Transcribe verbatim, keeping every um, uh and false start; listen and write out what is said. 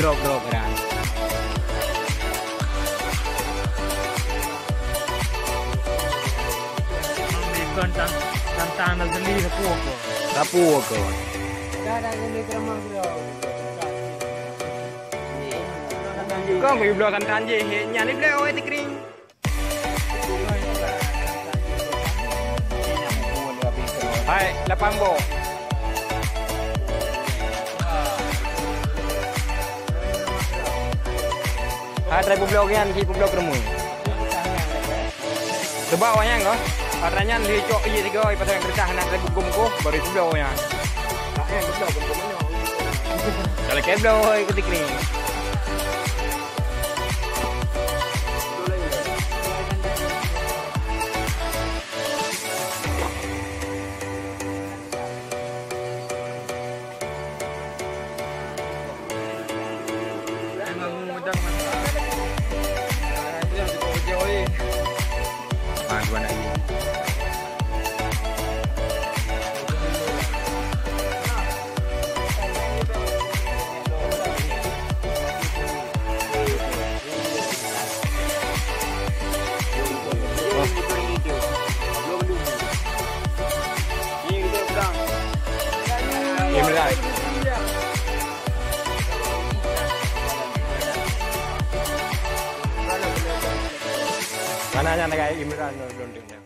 Drop, drop, kan. Kon tang, tang, tang, tang, tang, tang, Rapu ko. Kon keu bloe santan jih, nyan ni bloe, oh, tikring. Hai, lapan boh. Hai, trai peubloe nyan, si peubloe keureumu. Coba awak nyan ko. Atra nyan lheuh cok ié tiga, ipasang keureutah, hana lé bungkôh-bungkôh, baru ipubloe awak nyan. Kalau keu bloe, ikut tikring. Imran. Mana nyan, Imran?